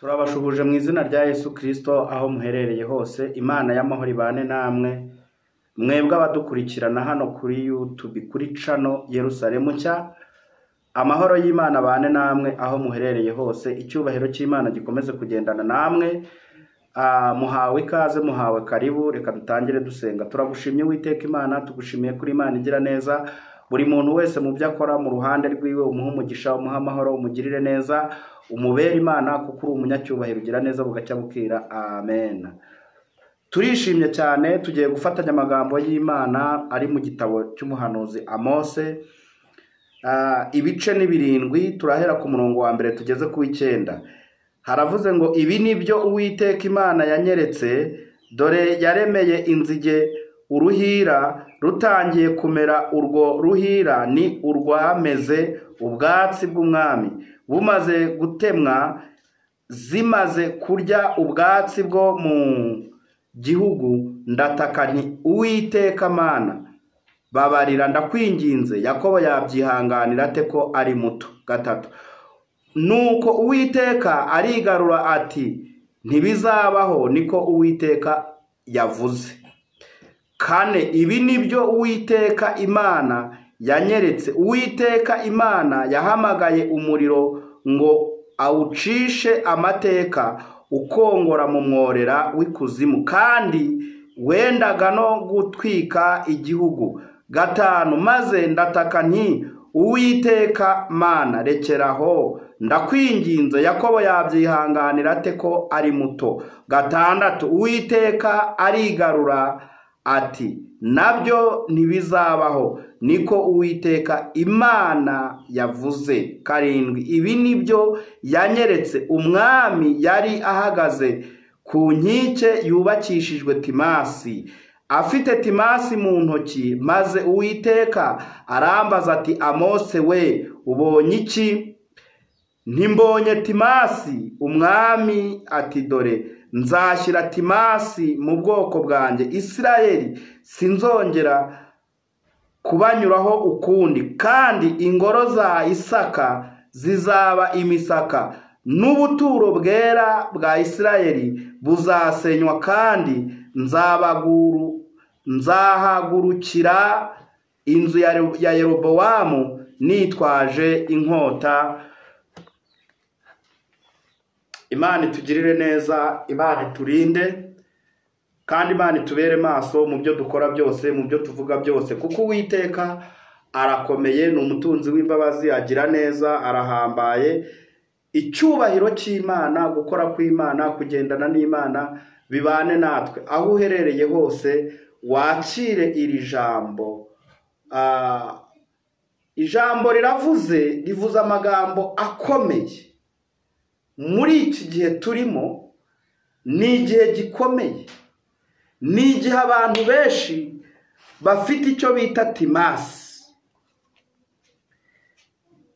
Turabashuhuje mu izina rya Yesu Kristo aho muherereye hose. Imana y'amahoro ibane namwe, mwebwe abadukurikirana hano kuri YouTube kuri channel Yerusalemu Nshya. Amahoro y'Imana abane namwe aho muherereye hose, icyubahiro cy'Imana gikomeze kugendana namwe. Muhawe ikaze, muhawe karibu. Reka dutangire dusenga. Turagushimye Uwiteka Imana, tugushimiye kuri Imana igira neza. Buri muntu wese mu byo akora mu ruhande rwiwe umuhe umugisha, umuhe amahoro, umugirire neza, umubere Imana, kuko uri umunyacyubahiro ugira neza bugacya bukira. Amen. Turishimye cyane, tugiye gufatanya amagambo y'Imana ari mu gitabo cy'umuhanuzi Amose, ibice ni 7, turahera ku murongo wa mbere tugeze ku 9. Haravuze ngo ibi ni byo Uwiteka Imana yanyeretse, dore yaremeye inzige uruhira rutangiye kumera, urwo ruhira ni urwameze ubwatsi bw'umwami, bumaze gutemwa zimaze kurya ubwatsi bwo mu gihugu. Ndataka nti Uwiteka Mana, babarira ndakwinginze, Yakobo yabyihanganira ate ko ari muto? 3. Nuko Uwiteka arigarura ati ntibizabaho, niko Uwiteka yavuze. 4. Ibi nibyo Uwiteka Imana yanyeretse. Uwiteka Imana yahamagaye umuriro ngo awucishe amateka, ukongora mu mworera w'ikuzimu, kandi wendaga no gutwika igihugu. 5. Maze ndataka nti Uwiteka Mana, rekeraho ndakwinginze, Yakobo yabyihanganira ate ko ari muto? 6. Uwiteka arigarura ati nabyo ntibizabaho, niko Uwiteka Imana yavuze. 7. Ibi nibyo yanyeretse. Umwami yari ahagaze ku nkike yubakishijwe timasi, afite timasi mu ntoki. Maze Uwiteka arambaza ati Amose we, ubonye iki? Ntimbonye timasi. Umwami ati dore nzashyira timasi mu bwoko bwanjye Isirayeli, sinzongera kubanyuraho ukundi, kandi ingoro za Isaka zizaba imisaka, n'ubuturo bwera bwa Isirayeli buzasenywa, kandi nzahagurukira inzu ya Yerobowamu nitwaje inkota. Imana itugirire neza, Imana iturinde, kandi Imana itubere maso mu byo dukora byose, mu byo tuvuga byose, kuko Uwiteka arakomeye, ni umutunzi w'imbabazi, agira neza, arahambaye. Icyubahiro cy'Imana, gukora kw'Imana, kugendana n'Imana bibane natwe aho uherereye hose. Wakire iri jambo. Ijambo riravuze, rivuze amagambo akomeye. Muri iki gihe turimo ni igihe gikomeye, ni igihe abantu benshi bafite icyo bita timasi.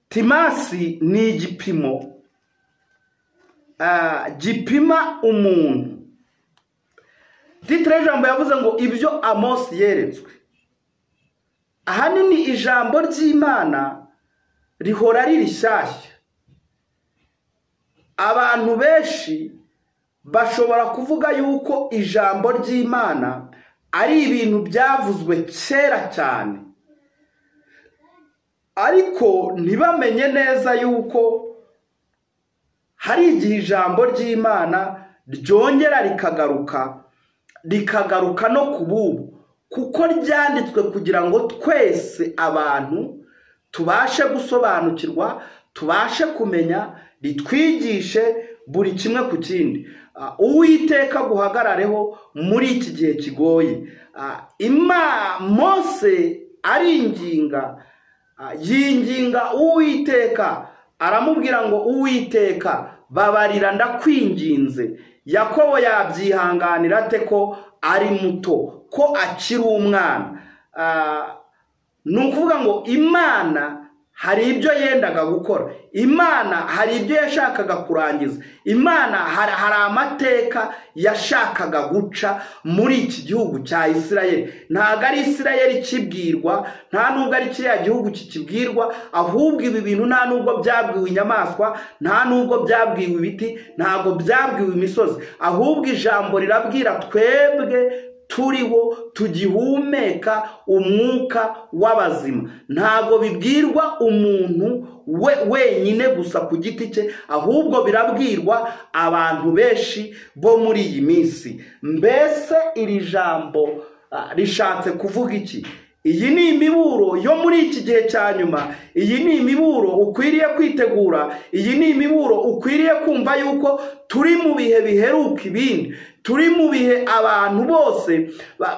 Timasi ni igipimo gipima umuntu. Titre y'ijambo yavuze ngo ibyo Amos yeretswe. Ahanini ijambo ry'Imana rihora riri rishyashya. Abantu benshi bashobora kuvuga yuko ijambo ry'Imana ari ibintu byavuzwe kera cyane, ariko ntibamenye neza yuko hari igihe ijambo ry'Imana ryongera rikagaruka, rikagaruka no ku bubu, kuko ryanditswe kugira ngo twese abantu tubashe gusobanukirwa, tubashe kumenya, ritwigishe buri kimwe ku kindi. Uwiteka guhagarareho muri iki gihe kigoye. Mose aringinga, yinginga Uwiteka, aramubwira ngo Uwiteka babarira ndakwinginze, Yakobo yabyihanganira ate ko ari muto, ko akiri umwana? Ni ukuvuga ngo Imana hari ibyo yendaga gukora. Imana hari ibyo yashakaga kurangiza. Imana hari amateka yashakaga guca muri iki gihugu cya Isirayeli. Ntabwo ari Isirayeli kibwirwa, nta nubwo ari kiriya gihugu kikibwirwa, ahubwo ibi bintu nta nubwo byabwiwe inyamaswa, nta nubwo byabwiwe ibiti, ntabwo byabwiwe imisozi, ahubwo ijambo rirabwira twebwe turiho tugihumeka umwuka w'abazima. Ntabwo bibwirwa umuntu we wenyine gusa ku giti cye, ahubwo birabwirwa abantu benshi bo muri iyi minsi. Mbese iri jambo rishatse kuvuga iki? Iyi ni imiburo yo muri iki gihe cya nyuma. Iyi ni imiburo ukwiriye kwitegura. Iyi ni imiburo ukwiriye kumva yuko turi mu bihe biheruka ibindi. Turi mu bihe abantu bose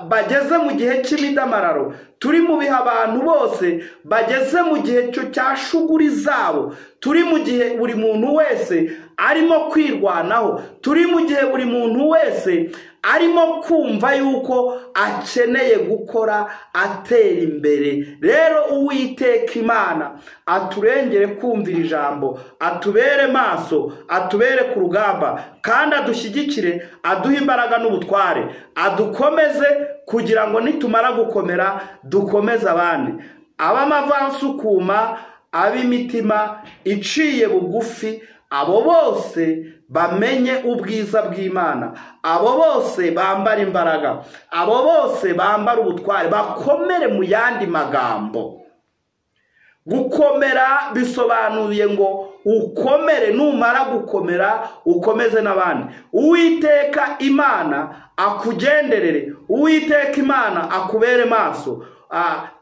bageze mu gihe cy'imidamararo. Turi mu bihe abantu bose bageze mu gihe cya shuguri zabo. Turi mu gihe buri muntu wese arimo kwirwanaho. Turi mu gihe buri muntu wese arimo kumva yuko akeneye gukora atera imbere. Rero Uwiteka Imana aturengere kumvira ijambo, atubere maso, atubere ku rugamba, kandi adushyigikire, aduhe imbaraga n'ubutware, adukomeze kugira ngo nitumara gukomera dukomeze abandi. Ab'amavansukuma, ab'imitima iciye bugufi, abo bose bamenye ubwiza bw'Imana, abo bose bambara imbaraga, abo bose bambara ubutware, bakomere. Mu yandi magambo, gukomera bisobanuye ngo ukomere, numara gukomera ukomeze n'abandi. Uwiteka Imana akugenderere, Uwiteka Imana akubere maso.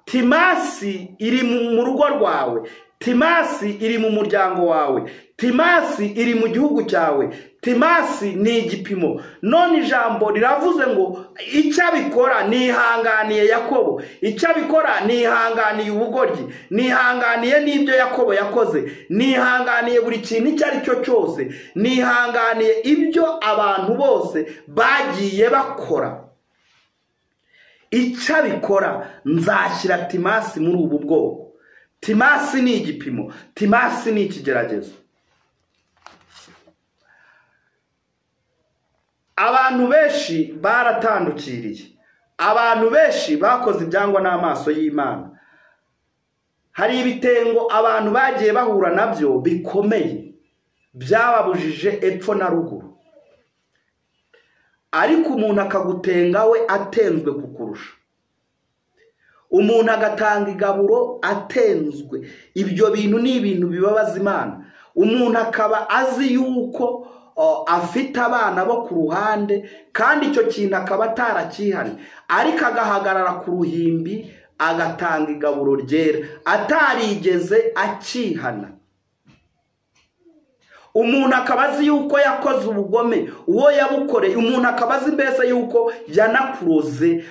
Timasi iri mu rugo rwawe, Timasi iri mu muryango wawe, Timasi iri mu gihugu cyawe. Timasi ni igipimo. None ijambo riravuze ngo icyo abikora nihanganiye Yakobo, icyo abikora nihanganiye ubugoryi, nihanganiye n'ibyo Yakobo yakoze, nihanganiye buri kintu icyo ari cyo cyose, nihanganiye ibyo abantu bose bagiye bakora. Icyo abikora nzashyira Timasi muri ubu bwoko. Timasi ni igipimo, Timasi ni ikigeragezo. Abantu benshi baratandukiriye, abantu benshi bakoze ibyangwa n'amaso y'Imana. Hari ibitengo abantu bagiye bahura nabyo bikomeye byababujije epfo na ruguru, ariko umuntu akagutenga we atenzwe kukurusha, umuntu agatanga igaburo atenzwe. Ibyo bintu ni ibintu bibabaza Imana. Umuntu akaba azi yuko afite abana bo ku ruhande, kandi icyo kintu akaba atarakihariye, ariko agahagarara ku ruhimbi agatanga igaburo ryera atarigeze akihana. Umuntu akaba azi yuko yakoze ubugome, uwo yabukoreye, umuntu akaba azi mbese yuko yanakuroze,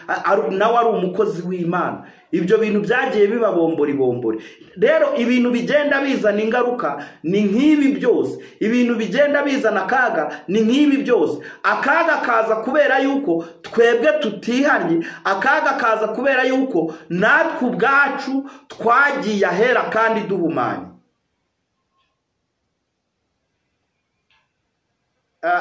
nawe ari umukozi w'Imana. Ibyo bintu byagiye biba bombori bombori. Rero ibintu bigenda bizana ingaruka ni nk'ibi byose, ibintu bigenda bizana akaga ni nk'ibi byose. Akaga kaza kubera yuko twebwe tutihannye, akaga kaza kubera yuko natwe ubwacu twagiye ahera kandi duhumanye.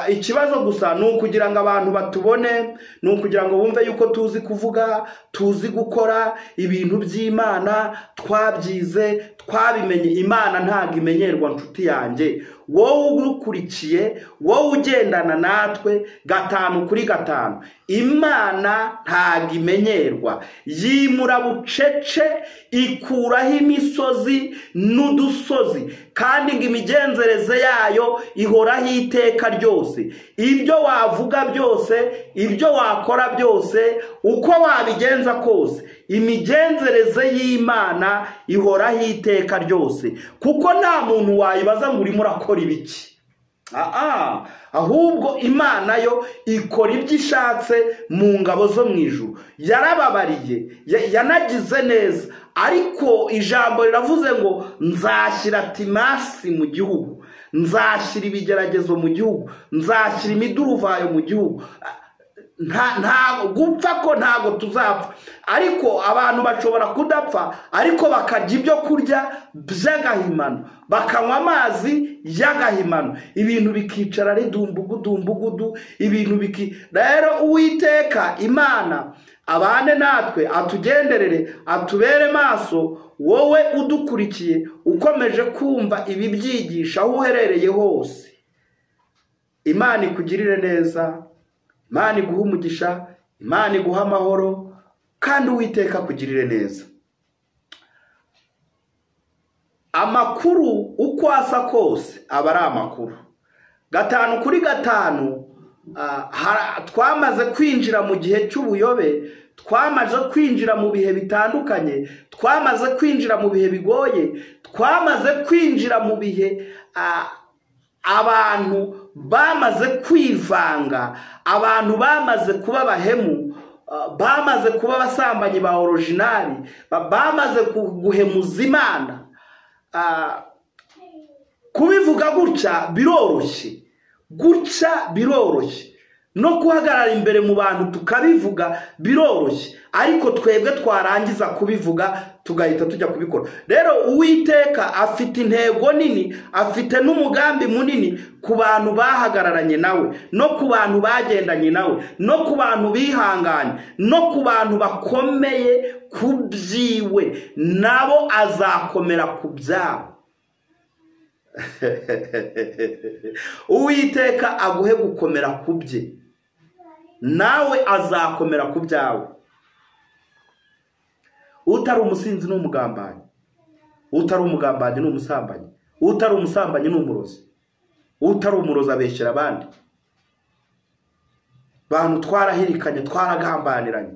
Ikibazo gusa ni ukugira ngo abantu batubone, ni ukugira ngo bumve yuko tuzi kuvuga, tuzi gukora ibintu by'Imana, twabyize, twabimenye. Imana ntabwo imenyerwa nshuti yanjye. Wowe urukurikiye, wowe ugendana natwe 5 kuri 5, Imana ntabwo imenyerwa. Yimura bucece, ikuraho imisozi n'udusozi, kandi ngo imigenzereze yayo ihoraho iteka ryose. Ibyo wavuga byose, ibyo wakora byose, uko wabigenza kose, imigenzereze y'Imana ihoraho iteka ryose. Kuko nta muntu wayibaza ngo urimo urakora ibiki. Ahubwo Imana yo ikora ibyo ishatse mu ngabo zo mu ijuru. Yarababariye, yanagize neza, ariko ijambo riravuze ngo nzashyira Timasi mu gihugu, nzashyira ibigeragezo mu gihugu, nzashyira imiduruvayo mu gihugu. Nta gupfa ko ntago tuzapfa, ariko abantu bashobora kudapfa ariko bakarya ibyo kurya by'agahimano, bakanywa amazi y'agahimano, ibintu bikicara ari dumbugudu, ibintu biki. Rero Uwiteka Imana abane natwe, atugenderere, atubere maso. Wowe udukurikiye ukomeje kumva ibi byigisha aho uherereye hose, Imana ikugirire neza, Imana iguhe umugisha, Imana iguhe amahoro, kandi Uwiteka akugirire neza. Amakuru uko asa kose aba ari amakuru. 5 kuri 5 twamaze kwinjira mu gihe cy'ubuyobe, twamaze kwinjira mu bihe bitandukanye, twamaze kwinjira mu bihe bigoye, twamaze kwinjira mu bihe abantu bamaze kwivanga, abantu bamaze kuba abahemu, bamaze kuba abasambanyi ba originali, bamaze guhemuza Imana. Kubivuga gutya biroroshye, gutya biroroshye, no guhagarara imbere mu bantu tukabivuga biroroshye, ariko twebwe twarangiza kubivuga tugahita tujya kubikora. Rero Uwiteka afite intego nini, afite n'umugambi munini ku bantu bahagararanye nawe, no ku bantu bagendanye nawe, no ku bantu bihanganye, no ku bantu bakomeye ku byiwe, nabo azakomera ku byabo. Uwiteka aguhe gukomera ku bye, nawe azakomera ku byawe. Utari umusinzi ni umugambanyi, utari umugambanyi ni umusambanyi, utari umusambanyi ni umurozi, utari umurozi abeshyera abandi. Bantu twarahirikanye, twaragambaniranye,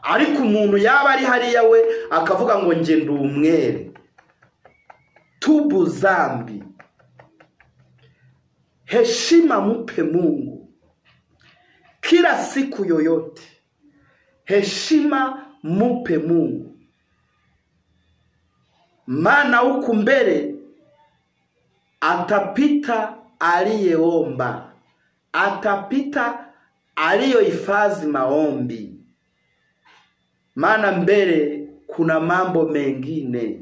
ariko umuntu yaba ari hariya we akavuga ngo nge ndi umwere. Tubu zambi, heshima mupe Mungu kila siku yoyote, heshima mupe Mungu, maana huku mbele atapita aliyeomba, atapita aliyohifadhi maombi, maana mbele kuna mambo mengine.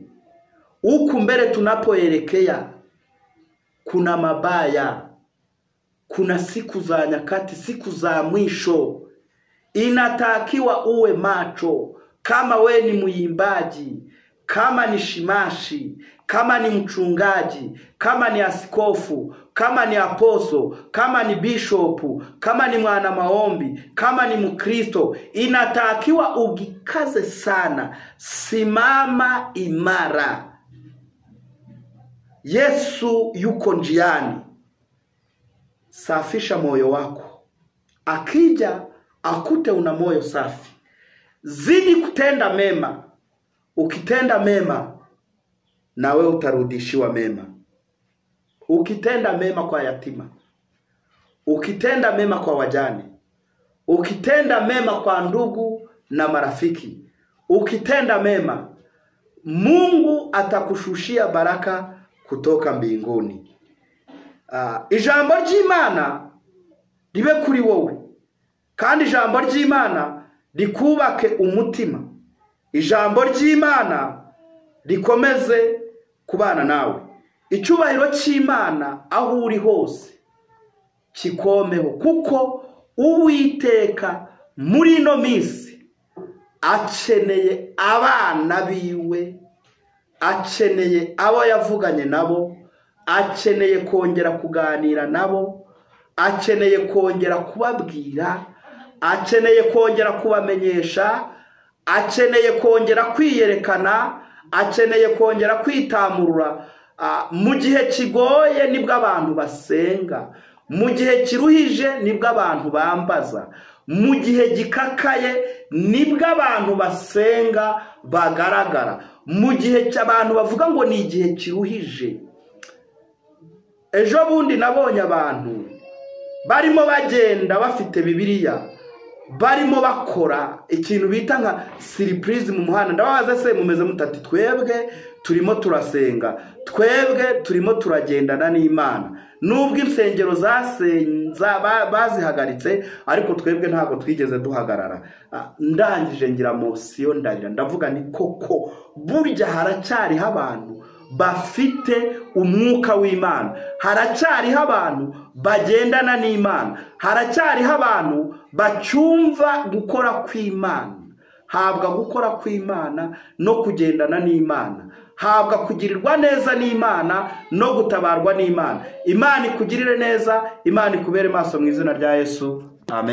Huku mbele tunapoelekea kuna mabaya, kuna siku za nyakati, siku za mwisho. Inatakiwa uwe macho. Kama we ni muimbaji, kama ni shimashi, kama ni mchungaji, kama ni askofu, kama ni aposo, kama ni bishopu, kama ni mwana maombi, kama ni Mkristo, inatakiwa ugikaze sana, simama imara. Yesu yuko njiani. Safisha moyo wako, akija akute una moyo safi. Zidi kutenda mema. Ukitenda mema na wewe utarudishiwa mema. Ukitenda mema kwa yatima, ukitenda mema kwa wajane, ukitenda mema kwa ndugu na marafiki, ukitenda mema, Mungu atakushushia baraka kutoka mbinguni. Ijambo ry'Imana ribe kuri wowe, kandi ijambo ry'Imana rikubake umutima, ijambo ry'Imana rikomeze kubana nawe. Icyubahiro cy'Imana aho uri hose kikomeho, kuko Uwiteka muri ino minsi akeneye abana biwe, akeneye abo yavuganye nabo, akeneye kongera kuganira nabo, akeneye kongera kubabwira, akeneye kongera kubamenyesha, akeneye kongera kwiyerekana, akeneye kongera kwitamurura. Mu gihe kigoye nibwo abantu basenga, mu gihe kiruhije nibwo abantu bambaza, mu gihe gikakaye nibwo abantu basenga bagaragara, mu gihe cy'abantu bavuga ngo ni igihe kiruhije. Ejo bundi nabonye abantu barimo bagenda bafite Bibiliya, barimo bakora ikintu bita nka surprise mu muhanda. Ndababaza se mumeze mutati? Twebwe turimo turasenga, twebwe turimo turagendana n'Imana. Nubwo insengero bazihagaritse, ariko twebwe ntabwo twigeze duhagarara. Ndangije ngira mosiyo, ndarira, ndavuga ni koko burya haracyariho abantu bafite umwuka w'Imana, haracyariho abantu bagendana n'Imana, haracyariho abantu bacyumva gukora kw'Imana. Habwa gukora kw'Imana no kugendana n'Imana, habwa kugirirwa neza n'Imana no gutabarwa n'Imana. Imana ikugirire neza, Imana ikubere maso mu izina rya Yesu. Amen.